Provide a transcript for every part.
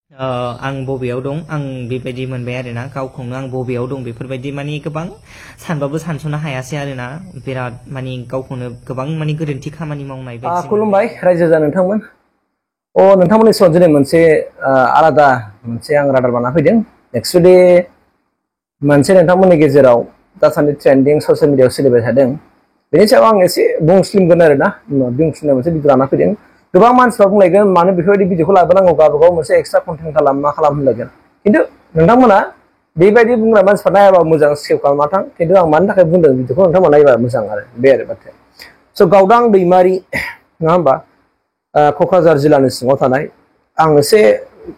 आं बबेयाव दं आं बेबायदि मोनबाय आरोना गावखौनो आं बबेयाव दं बेफोरबायदि माने गोबां सानबाबो सानस'नो हायासै आरोना बिराद माने गावखौनो गोबां माने गोरोन्थि खामानि मावनाय बायदि खुलुमबाय रायजो जा नोंथांमोन नोंथांमोननि समाव दिनै मोनसे आलादा मोनसे आं रादाब लाना फैदों एक्चुअली मोनसे नोंथांमोननि गेजेराव दासान्दि ट्रेन्डिं ससियेल मिडियायाव सोलिबाय थादों बेनि सायाव आं एसे बुंस्लिमगोन आरोना बुंस्लिमनाय मोनसे भिडिअ लाना फैदों गोबां मानसिफ्रा बुंलायगोन मानो बेफोरबायदि भिडिअखौ लाबोनांगौ गावबागाव मोनसे एक्सट्रा कन्टेन्ट खालाम मा खालाम होनलायगोन खिन्थु नोंथांमोना बेबायदि बुंग्रा मानसिफ्रा नायाबा मोजां सेभ खालामना थां खिन्थु आं मानि थाखाय बुंदों भिडिअखौ नोंथांमोना नायबा मोजां आरो बे आरो बाथ्राया स' गावदां दैमारि नङा होमबा क'क्राझार जिल्लानि सिङाव थानाय आं एसे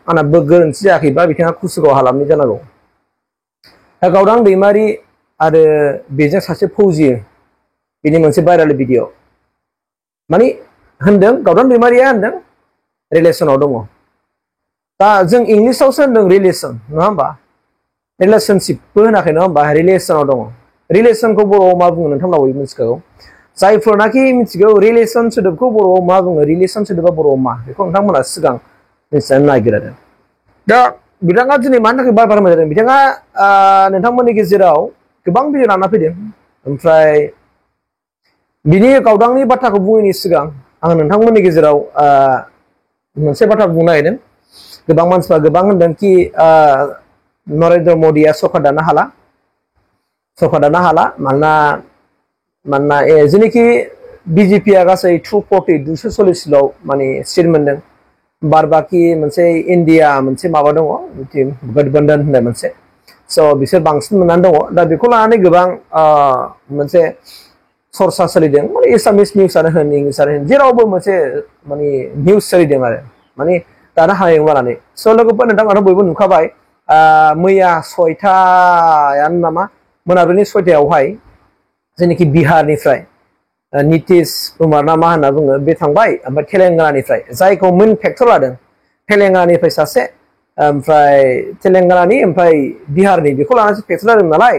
आंना गोरोन्थि जायाखैबा बिथाङा कुसुगाव हालामनि जानांगौ दा गावदां दैमारि आरो बेजों सासे फौजि बिनि मोनसे भाइरेल भिडिअ माने होनदों गावदां दैमारिया होनदों रिलेसनाव दङ दा जों इंलिसावसो होनदों रिलेसन नङा होमबा रिलेसनशिपबो होनाखै नङा होमबा रिलेसनाव दङ रिलेसनखौ बर'आव मा बुङो नोंथांमोना बयबो मिथिखागौ जायफोरनाखि मिथिगौ रिलेसन सोदोबखौ बर'आव मा बुङो रिलेसन सोदोबा बर'आव मा बेखौ नोंथांमोना सिगां मिथिनो नागिरदों दा बिथाङा दिनै मानि थाखाय बार बार जादों बिथाङा नोंथांमोननि गेजेराव गोबां भिडिअ लाना फैदों ओमफ्राय बिनि गावदांनि बाथ्राखौ बुङैनि सिगां आं नोंथांमोननि गेजेराव मोनसे बाथ्रा बुंनो नागिरदों गोबां मानसिफ्रा गोबां होनदों कि नरेन्द्र मदिया सरकार दानो हाला मानोना जेनोखि बिजेपिया गासै 240 माने सिट मोनदों बारबाखि मोनसे इन्डिया मोनसे माबा दङ गठबन्धन होननाय मोनसे स' बिसोर बांसिन मोननानै दङ दा बेखौ लानानै गोबां मोनसे सरसा सोलिदों माने एसामिस निउसआनो होन इंलिसानो होन जेरावबो मोनसे माने निउस सोलिदों आरो माने दानो हानाय नङा होननानै स' लोगोफोर नोंथांमोना बयबो नुखाबाय मैया 6टायानो नामा मोनाबिलिनि 6टायावहाय जेनोखि बिहारनिफ्राय नितिश कुमार ना मा होनना बुङो बे थांबाय ओमफ्राय तेलेंगानानिफ्राय जायखौ मेन फेक्टर लादों तेलेंगानानिफ्राय सासे ओमफ्राय तेलेंगानानि ओमफ्राय बिहारनि बेखौ लानानैसो फेक्टर जादों नालाय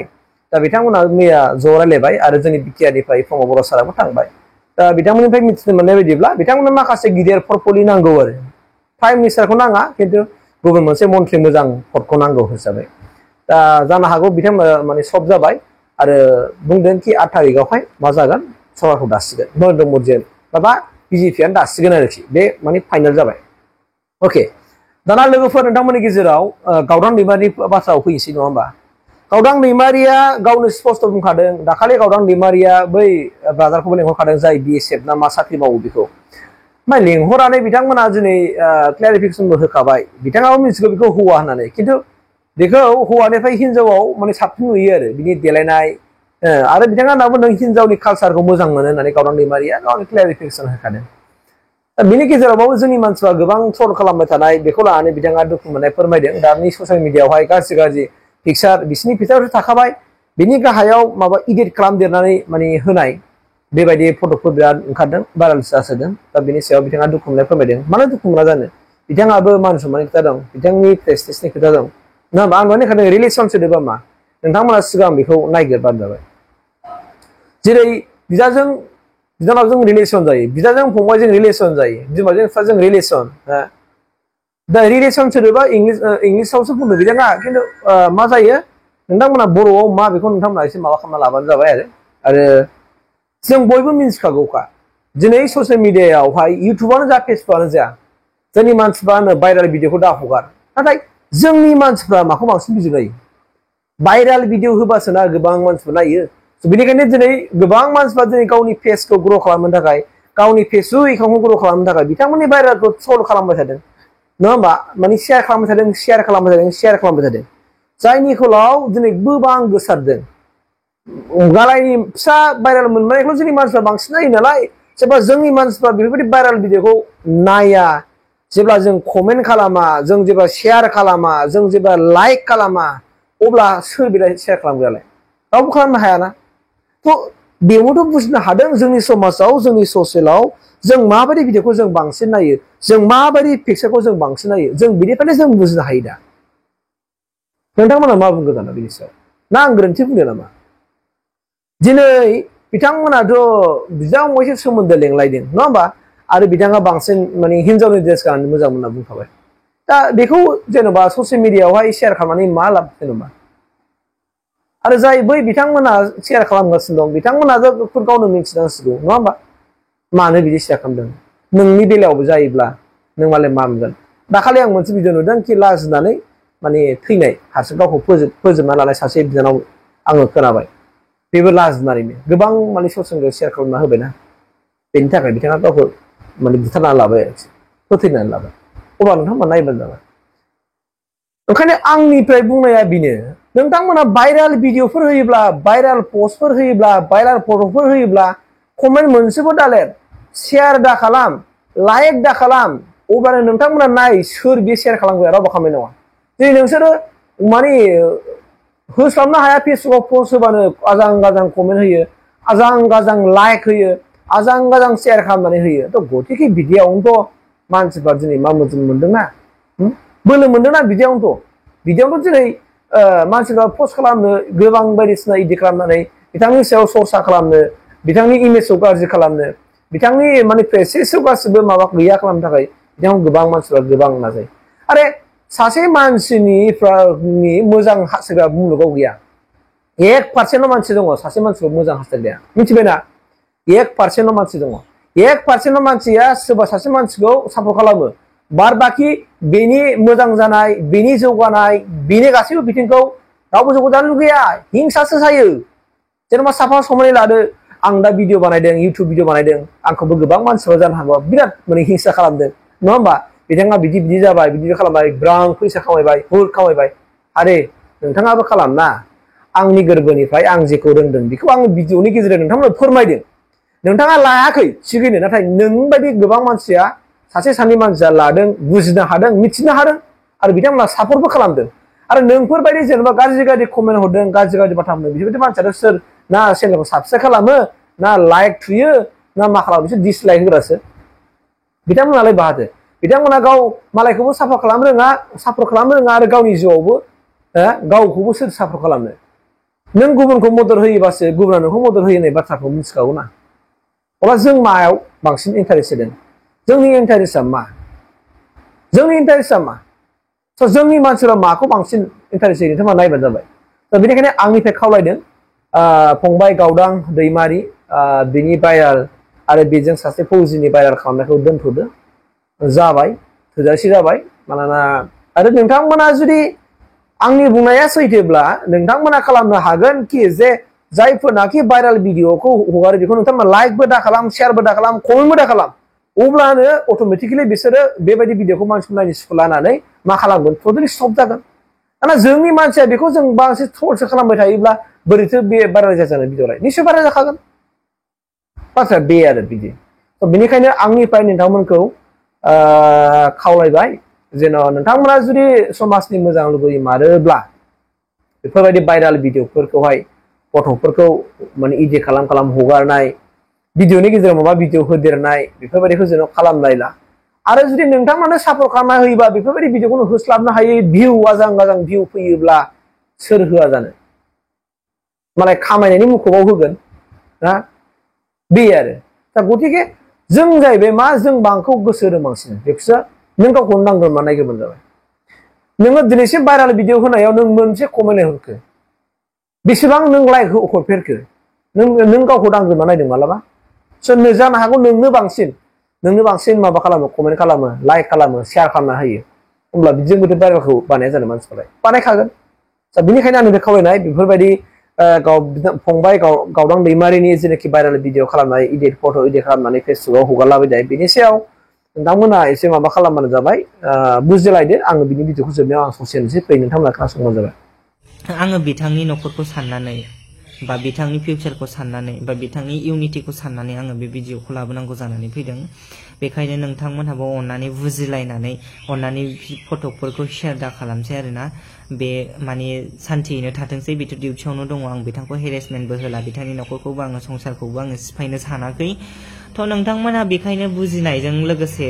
दा बिथांमोना मैया ज' रायलायबाय आरो जोंनि बिटिआरनिफ्राय प्रमद बर' साराबो थांबाय दा बिथांमोननिफ्राय मिथिनो मोननाय बायदिब्ला बिथांमोननो माखासे गिदिर पर्टफलिय' नांगौ आरो प्राइम मिनिस्टारखौ नाङा खिन्थु गुबुन मोनसे मन्थ्रि मोजां पदखौ नांगौ हिसाबै दा जानो हागौ बिथांमोना माने सब जाबाय आरो बुंदों कि 8 तारिखआवहाय मा जागोन सरकारखौ दासिगोन नरेन्द्र मदिया माबा बिजेपियानो दासिगोन आरोखि बे माने फाइनाल जाबाय अके दाना लोगोफोर नोंथांमोननि गेजेराव गावदां दैमारिनि बाथ्रायाव फैनोसै नङा होमबा गावदां दैमारिया गावनो स्पस्ट बुंखादों दाखालि गावदां दैमारिया बै ब्रादारखौबो लेंहरखादों जाय बिएसएफ ना मा साख्रि मावो बेखौ ओमफ्राय लेंहरनानै बिथांमोना दिनै क्लेरिफिकेसनबो होखाबाय बिथाङाबो मिथिगौ बेखौ हौवा होननानै खिन्थु बेखौ हौवानिफ्राय हिनजावाव माने साबसिन नुयो आरो बिनि देलायनाय आरो बिथाङा होनना बुंदों हिनजावनि कालसारखौ मोजां मोनो होननानै गावदां दैमारिया गावनि क्लेरिफिकेसन होखादों दा बिनि गेजेरावबाबो जोंनि मानसिफ्रा गोबां ट्रल खालामबाय थानाय बेखौ लानानै बिथाङा दुखु मोननाय फोरमायदों दानि ससियेल मिडियाआवहाय गाज्रि पिक्सार बिसिनि पिक्सारफोर थाखाबाय बिनि गाहायाव माबा इडिट खालामदेरनानै माने होनाय बेबायदि फट'फोर बिराद ओंखारदों भाइरेल जासोदों दा बिनि सायाव बिथाङा दुखु मोननाय फोरमायदों मानो दुखु मोना जानो बिथाङाबो मान सनमाननि खोथा दं बिथांनि प्रेस्टिजनि खोथा दं नङा होमबा आं दहायनो होनखादों रिलेसन सोदोबा मा नोंथांमोना सिगां बेखौ नायगिरबानो जाबाय जेरै बिनानावजों रिलेसन जायो बिदाजों फंबायजों रिलेसन जायो बिमाजों बिफाजों रिलेसन दा रिलेसन सोदोबा इंलिसावसो बुंदों बिथाङा खिन्थु मा जायो नोंथांमोना बर'आव मा बेखौ नोंथांमोना एसे माबा खालामना लाबानो जाबाय आरो जों बयबो मिन्थिखागौखा दिनै ससियेल मिडियायावहाय इउटुबानो जा फेसबुकआनो जा जोंनि मानसिफ्रानो भाइरेल भिडिअखौ दा हगार नाथाय जोंनि मानसिफ्रा माखौ बांसिन बिजिर नायो भाइरेल भिडिअ होबासो ना गोबां मानसिफोर नायो बेनिखायनो दिनै गोबां मानसिफ्रा दिनै गावनि फेसखौ ग्र' खालामनो थाखाय गावनि फेसबुक एकाउन्टखौ ग्र' खालामनो थाखाय बिथांमोननि भाइरेलखौ ट्रल खालामबाय थादों नङा होमबा माने शेयार खालामबाय थादों जायनि फलाव दिनै गोबां गोसारदों गालायनि फिसा भाइरेल मोननायखौ जोंनि मानसिफ्रा बांसिन नायो नालाय जेब्ला जोंनि मानसिफ्रा बेफोरबायदि भाइरेल भिडिअखौ नाया जेब्ला जों कमेन्ट खालामा जों जेब्ला शेयार खालामा जों जेब्ला लाइक खालामा अब्ला सोर बिलाय शेयार खालामग्रालाय रावबो खालामनो हायाना थ' बेवबोथ' बुजिनो हादों जोंनि समाजाव जोंनि ससियेलाव जों माबायदि भिडिअखौ जों बांसिन नायो जों माबायदि पिक्सारखौ जों बांसिन नायो जों बिनिफ्रायनो जों बुजिनो हायो दा नोंथांमोना मा बुंगोन दाना बिनि सायाव ना आं गोरोन्थि बुंदों नामा दिनै बिथांमोनाथ' बिदा फंबायसो सोमोन्दो लेंलायदों नङा होमबा आरो बिथाङा बांसिन माने हिनजावनि ड्रेस गाननानै मोजां मोनना बुंखाबाय दा बेखौ जेनेबा ससियेल मिडियायावहाय शेयार खालामनानै मा लाब जेनेबा आरो जाय बै बिथांमोना शेयार खालामगासिनो दं बिथांमोनाबो गावनो मिथिनांसिगौ नङा होमबा मानो बिदि शेयार खालामदों नोंनि बेलायावबो जायोब्ला नों मालाय मा मोनगोन दाखालि आं मोनसे भिडिअ नुदों कि लाजिनानै माने थैनाय हारसिं गावखौ फोजोबना लानाय सासे बिनानाव आङो खोनाबाय बेबो लाजिनानैनो गोबां माने ससियेल मिडियायाव शेयार खालामना होबायना बेनि थाखाय बिथाङा गावखौ माने बुथारना लाबाय फोथैनानै लाबाय अब्ला नोंथांमोना नायबानो जाबाय ओंखायनो आंनिफ्राय बुंनाया बेनो नोंथांमोना भाइरेल भिडिअफोर होयोब्ला भाइरेल पस्टफोर होयोब्ला भाइरेल फट'फोर होयोब्ला कमेन्ट मोनसेबो दालेर शेयार दा खालाम लाइक दा खालाम अब्लानो नोंथांमोना नाय सोर बे शेयार खालामग्राया रावबो खामानि नङा दिनै नोंसोरो माने होस्लाबनो हाया फेसबुकआव पस्ट होबानो आजां गाजां कमेन्ट होयो आजां गाजां लाइक होयो आजां गाजां शेयार खालामनानै होयो थ' गतिके बिदियावनोथ' मानसिफ्रा दिनै मा मोनदोंना बोलो मोनदोंना बिदियावनोथ' दिनै मानसिफ्रा पस्ट खालामनो गोबां बायदिसिना इदिट खालामनानै बिथांनि सायाव सरसा खालामनो बिथांनि इमेजखौ गाज्रि खालामनो बिथांनि माने प्रेसेसखौ गासिबो माबा गैया खालामनो थाखाय बिथांखौ गोबां मानसिफ्रा गोबां नाजायो आरो सासे मानसिनि मोजां हास्थायग्रा मुलुगाव गैया 1% मानसि दङ सासे मानसिखौ मोजां हास्थायग्राया मिथिबायना 1% मानसि दङ 1% मानसिया सोरबा सासे मानसिखौ सापर्ट खालामो बाद बाखि बेनि मोजां जानाय बेनि जौगानाय बेनि गासैबो बिथिंखौ रावबो जौगानो लुगैया हिंसासो जायो जेनेबा साफा समानै लादो आं दा भिडिअ बानायदों इउटुब भिडिअ बानायदों आंखौबो गोबां मानसिफ्रा जानो हागौ बिराद माने हिंसा खालामदों नङा होमबा बिथाङा बिदि जाबाय बिदि खालामबाय ब्रां फैसा खामायबाय हुर खामायबाय आरे नोंथाङाबो खालामना आंनि गोरबोनिफ्राय आं जेखौ रोंदों बेखौ आं भिडिअनि गेजेरजों नोंथांमोननो फोरमायदों नोंथाङा लायाखै थिगैनो नाथाय नोंबायदि गोबां मानसिया सासे सानै मानसिया लादों बुजिनो हादों मिथिनो हादों आरो बिथांमोना सापर्टबो खालामदों आरो नोंफोरबायदि जेनेबा गाज्रि कमेन्ट हरदों गाज्रि बाथ्रा बुंदों बेबायदि मानसियाथ' सोर ना चेनेलखौ साबस्क्राइब खालामो ना लाइक थुयो ना मा खालामो बिसोर डिसलाइक होग्रासो बिथांमोनालाय बाहादो बिथांमोना गाव मालायखौबो सापर्ट खालामनो रोङा आरो गावनि जिउआवबो गावखौबो सोर सापर्ट खालामनो नों गुबुनखौ मदद होयोबासो गुबुना नोंखौ मदद होयो होननाय बाथ्राखौ मिथिखागौ ना अब्ला जों मायाव बांसिन इन्टारेस्ट होदों जोंनि इन्टारेस्टआ मा जोंनि मानसिफ्रा माखौ बांसिन इन्टारेस्ट होयो नोंथांमोना नायबानो जाबाय बेनिखायनो आंनिफ्राय खावलायदों फंबाय गावदां दैमारि बिनि भाइराल आरो बेजों सासे फौजिनि भाइराल खालामनायखौ दोनथ'दो जाबाय थोजासे जाबाय मानोना आरो नोंथांमोना जुदि आंनि बुंनाया सैथोब्ला नोंथांमोना खालामनो हागोन कि जे जायफोरनाखि भाइराल भिडिअखौ हगारो बेखौ नोंथांमोना लाइकबो दा खालाम शेयारबो दा खालाम कमेन्टबो दा खालाम अब्लानो अट'मेटिकेलि बिसोरो बेबायदि भिडिअखौ मानसिफोर नायनो सुखु लानानै मा खालामगोन टटेलि स्टप जागोन दाना जोंनि मानसिया बेखौ जों बांसिन ट्रलसो खालामबाय थायोब्ला बोरैथो बे भाइराल जाजानो भिडिअलाय निश्चय भाइराल जाखागोन बाथ्राया बे आरो बिदि बेनिखायनो आंनिफ्राय नोंथांमोनखौ खावलायबाय जेन' नोंथांमोना जुदि समाजनि मोजां लुबैमारोब्ला बेफोरबायदि भाइराल भिडिअफोरखौहाय गथ'फोरखौ माने इडिट खालाम हगारनाय भिडिअनि गेजेराव माबा भिडिअ होदेरनाय बेफोरबायदिखौ जेन' खालामलायला आरो जुदि नोंथांमोना सापर्ट खालामना होयोबा बेफोरबायदि भिडिअखौनो होस्लाबनो हायै भिउ आजां गाजां भिउ फैयोब्ला सोर होआ जानो मालाय खामायनायनि मुखुबाव होगोन ना बे आरो दा गतिके जों जाहैबाय मा जों बांखौ गोसो होदों बांसिन बेखौसो नों गावखौनो नांगोन मा नायग्रोबानो जाबाय नोङो दिनैसिम भाइराल भिडिअ होनायाव नों मोनसे कमेन्ट हरखो बेसेबां नों लाइक हरफेरखो नों गावखौ दांग्रोमा नायदों मालाबा सोरनो जानो हागौ नोंनो बांसिन माबा खालामो कमेन्ट खालामो लाइक खालामो शेयार खालामना होयो होमब्ला बिदिजोंबोथ' भाइरालखौ बानाया जानो मानसिफोरा बानायखागोन दा बेनिखायनो आंनि बे खावलायनाय बेफोरबायदि फंबाय गावदां दैमारिनि जेनाखि भाइराल भिडिअ खालामनाय फट' इडिट खालामनानै फेसबुकआव हगारलाबायनाय बेनि सायाव नोंथांमोना एसे माबा खालामबानो जाबाय बुजिलायदो आङो बिनि भिडिअखौ जोबनायाव आं ससे होनोसै फै नोंथांमोना खोनासंबानो जाबाय आङो बिथांनि न'खरखौ साननानै बा बिथांनि फिउचारखौ साननानै बा बिथांनि इउनिटिखौ साननानै आङो बे भिडिअखौ लाबोनांगौ जानानै फैदों बेखायनो नोंथांमोनहाबो अननानै बुजिलायनानै अननानै फट'फोरखौ शेयार दा खालामसै आरोना बे माने सान्थियैनो थाथोंसै बेथ' डिउटियावनो दङ आं बिथांखौ हेरेसमेन्टबो होला बिथांनि न'खरखौबो आङो संसारखौबो आङो सिफायनो सानाखै थ' नोंथांमोनहा बेखायनो बुजिनायजों लोगोसे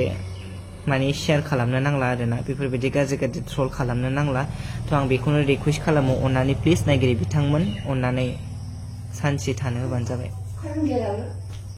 माने शेयार खालामनो नांला आरोना बेफोरबायदि गाज्रि ट्रल खालामनो नांला थ' आं बेखौनो रिकुवेस्ट खालामो अननानै प्लिज नायगिरि बिथांमोन अननानै सान्थि थानो होबानो जाबाय